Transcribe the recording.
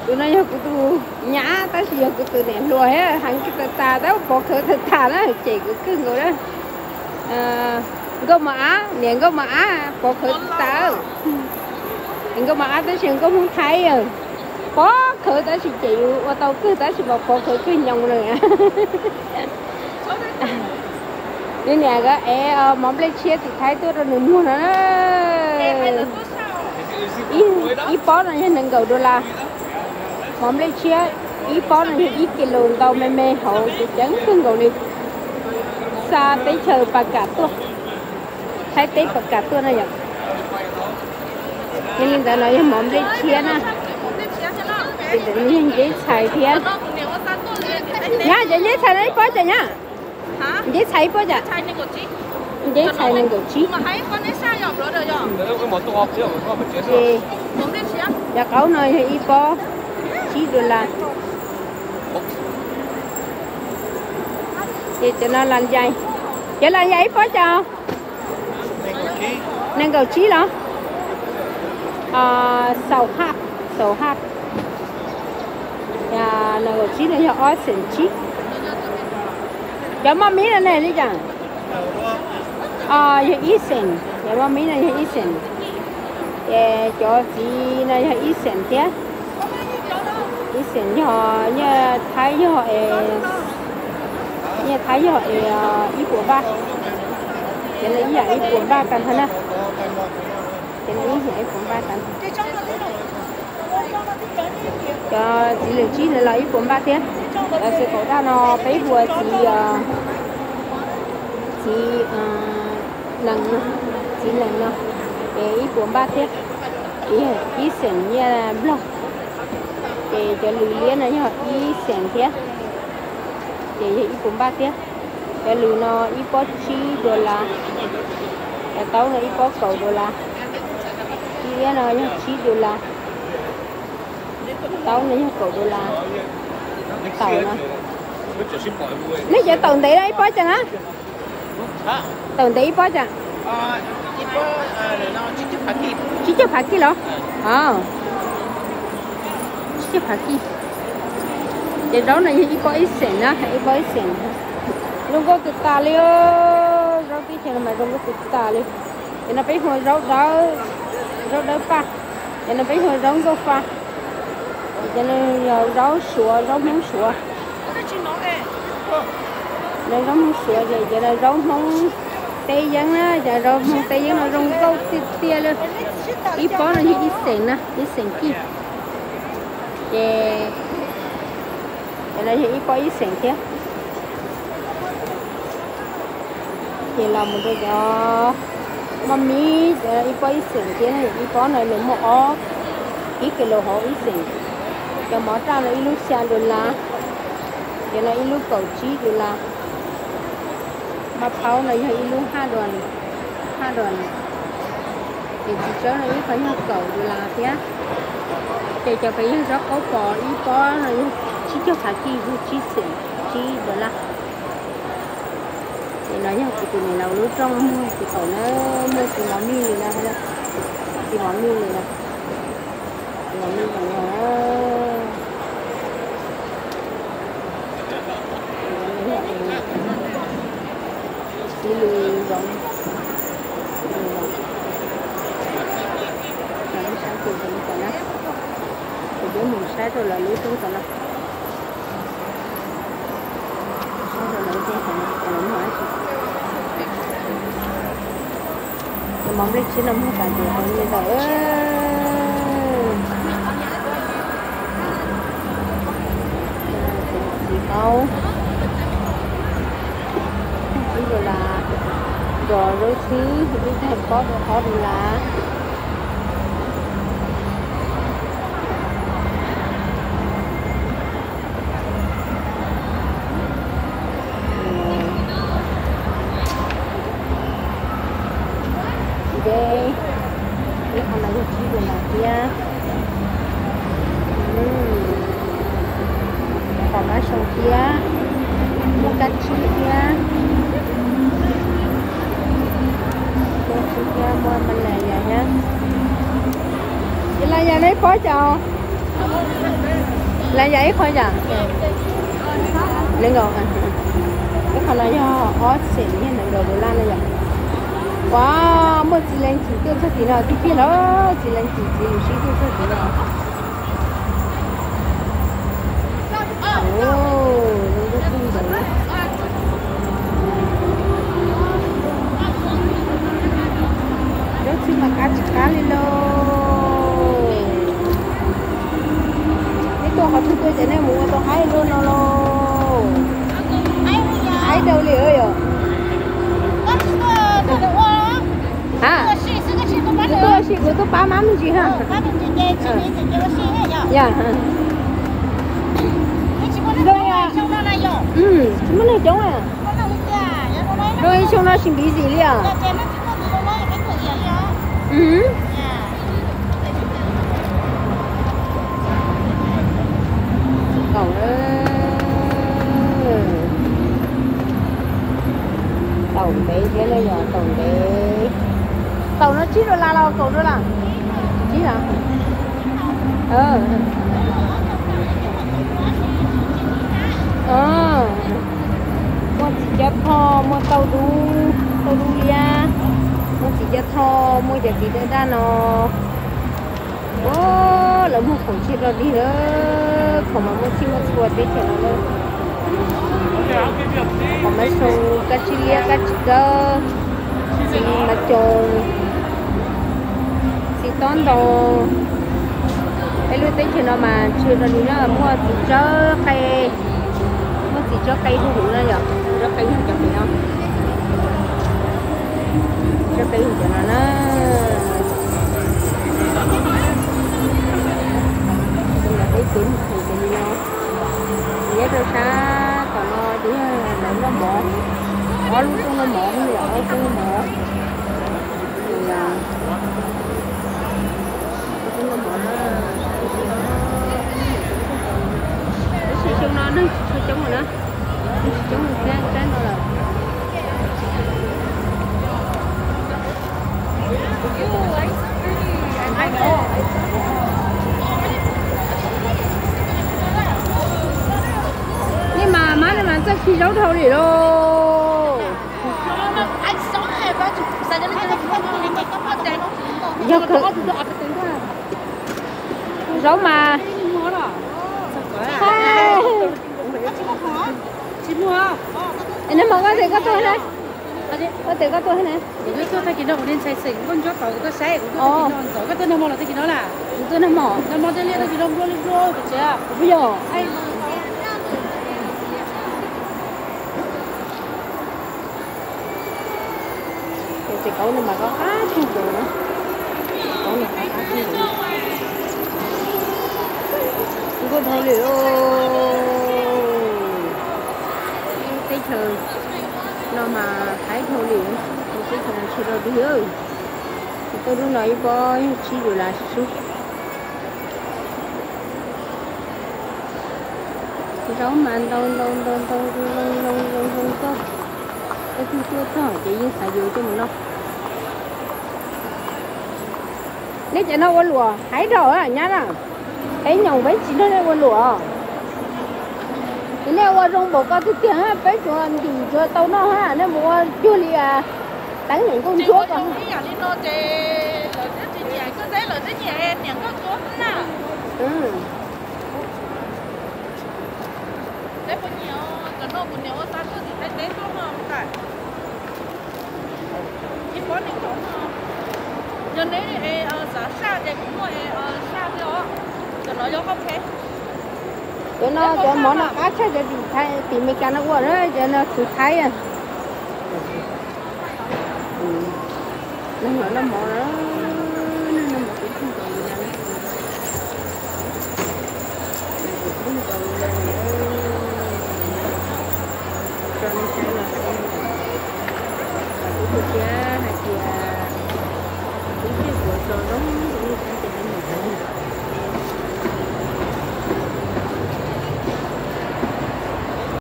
Tus no yog kuv tus nyab tab sis yog kuv tus niam hluas thiab, heev kawg tas tas tab pov khawv tas tas na, cem kuv kawg nkaus na. Nkauj Mos Ab, niam Nkauj Mos Ab pov khawv tas tas. Nkauj Mos Ab tab sis nkauj Hmoob Thaib, pov khawv tab sis cem yus ua tau kawg tab sis mas pov khawv kawg nyoos na. Nws niam nkawd ev mov nplej tshiab tim Thaib tuaj rau nws muag no na. Ib pob no yog nees nkaum dollar. Mov nplej tshiab ib pob no yog ib kis lus ntau me me hauv ces ceev kawg nkaus li. Xa teb chaws Pas Kam tuaj, Thaib teb Pas Kam tuaj na yom. Yog li ntawd no yog mov nplej tshiab na. Ces ntawm no yog nceb txhais thiab. Nyab, cov nceb txhais no ib pob cas nyab? Nceb txhais ib pob cas? Nceb txhais nees nkaum tsib. Ces cov qaub no yog ib pob tsib dollar. Ces cov no las yais, cov las yais ib pob cas? Nees nkaum tsib los? Xaum haj, xaum haj. Nees nkaum tsib no yog ob xees tsib. Cov moj mib no ne li cas? Yog ib xees, cov moj mib no yog ib xees. Ces cov txiv no yog ib xees thiab. Ib xees yog nyiaj Thaib yog es, nyiaj Thaib yog es ib puas npaj. Ces no ib yam ib puas npaj tag nrho na. Ces no ib yam ib puas npaj tag nrho. Cov txiv lwm tsib no los ib puas npaj thiab. Cov txiv qaum daj no peb hu ua txiv, txiv nees no, txiv nees no, ces ib puas npaj thiab. Ib xees nyiaj Nplog. Ces cov lws liab no yog ib xees thiab, ces yog ib puas npaj thiab. Cov lws no ib pob tsib dollar, cov taub no ib pob kaum dollar, ib liab no yog tsib dollar, taub no yog kaum dollar. Taum no, nej cov taum ntev no ib pob cas na? Taum ntev ib pob cas? Tsib caug phav kij los? Tsib caug phav kij. Ces zaub no yog ib pob ib xees na, ib pob ib xees. Zoo nkauj tus tas li, zaub teb chaws no mas zoo nkauj tus tas li. Ces no peb hu ua zaub dawb, zaub dawb paj. Ces no peb hu ua zaub nkauj fa. Ces no yog zaub suav, zaub Hmoob suav. No zaub Hmoob suav ces, ces no zaub Hmoob teb yeeb na, ces zaub Hmoob teb yeeb no zoo nkauj tiag tiag li. Ib pob no yog ib xees na, ib xees kij. Ces, ces no yog ib pob ib xees thiab. Ces los mus rau cov moj mib, ib pob ib xees thiab, ib pob no nws muaj ob, ib kis lus hauv ib xees. Cov mov raj no ib lub xya dollar, cov no ib lub kaum tsib dollar. Maj phaub no yog ib lub haj dollar, haj dollar. Ces txiv tsawb no ib qho yog kaum dollar thiab. Ces cov pem yog zaub qaub pos ib pob no yog tsib caug phav kij, tsib xees, tsib dollar. Ces no yog kuv tus niam laus lub rooj muag tus qaum na, muaj txiv mov mij li no, txiv mov mij li no, txiv mov mij li no. Txiv lws zoov, lub sab tes zoov tom na, kuv peb mus saib rau lawv lub rooj tom na. Saib rau lawv lub rooj tom na, lawv muag dab tsi. Cov mov nplej tshiab no muag tas ces tau nyiaj ntau. Txiv qaub, ib dollar, cov zaub txhwb ib tag pob rau ob dollar. Ntawm ib qho no yog tsib dollar thiab. Qos mab xyoo thiab, muaj kab tsib thiab, muaj tsib thiab, muaj ma las yas thiab. Ces las yas no ib pob cas? Lawv yog ib qho yam, ib qho no yog ob xees yog nees nkaum dollar no yom. Ua, muaj txiv leej txiv tuaj txog tim no tiag tiag los, txiv leej txiv txiv lus sib tuaj txog tim no. Zaub txhwb mas qab tsis qab li lauj. Nej tuaj qhov twg tuaj ces nej mus ua tau haib luaj no lauj. Haib dhau li yom. Ha, kuv tuaj ua si kuv tuaj pab mab me ntsis ha. Ya, tsis muaj neeg coob. Zoo ib xyoo no tsis busy li os. Kaum, kaum ntev thiab na yom, kaum ntev. Kaum no tsib dollar los kaum dollar? Tsib los? Muaj txiv cov tho, muaj tauj dub, tauj dub liab, muaj txiv cov tho, muaj cov txiv daj daj no. Ua, lawv muag khoom txhij rog dig lawm, khoom mas muaj txhij muaj txhua teb chaws no na. Khoom mas zoo, kab tsib liab kab tsib kawb, txiv mas coos, txiv tob ntoo. Peb lub teb chaws no mas txhij rog dig na, muaj txiv tsawb qe, muaj txiv tsawb qe huv huv na yom, tsawb qe yog cov pem no, tsawb qe yog cov no na. Peb ces mus khoom ces li no. Nyob rau sab tom no ces yog lawv noj mov, ob lub rooj noj mov, ob lub rooj noj mov. Tab sis xyoo no neeg tsis tshua coob lawm na, neeg tsis coob li thiab sab no lawm. Nej mas mab no mas txawj khi zaub dhau li lauj. Yog zaub mas. Nag hmo koj tias koj tuaj na, koj tias koj tuaj na. Kuv tuaj tag kis no kuv niag ntxhais xeem nkauj ntsuab tod kuv tuaj saib, kuv tuaj tag kis no ntxov, koj tuaj nag hmo los tag kis no na? Kuv tuaj nag hmo. Nag hmo tej liaj tag kis no nplua li nplua kuv tsev. Kuv yog. Ces txiv kauv no mas qab qab kheej ces, kauv no qab qab kheej ces. Nkauj dhau li lauj. Teb chaws no mas haib dhau li, teb chaws no tsis rau dig. Tauj dub no ib pob yog tsib dollar xwb. Zaub mas ntau ntau ntau ntau zoo zoo zoo zoo zoo nkauj. Leej twg tuaj txog ces yeej xav yuav coj mus noj. Nej cov no ua luam haib dhau nyab na. Peb nyoos peb tsis nrog nej ua luam. Ces nej ua zoo npaum koj tiag tiag, peb tsuas ntim tsuas tau noj ha, nej mus ua cuag li teeb niam nkauj ntsuab ko. Cov no cov mov no qab tshaj cov tim Thaib, tim Meskas no ua na, cov no txhuv Thaib. Neeg los noj mov na, neeg noj mov kuv tsis nkaus li na. Kuv tsis nkaus li na. Tso nej saib los, kuv tus txiv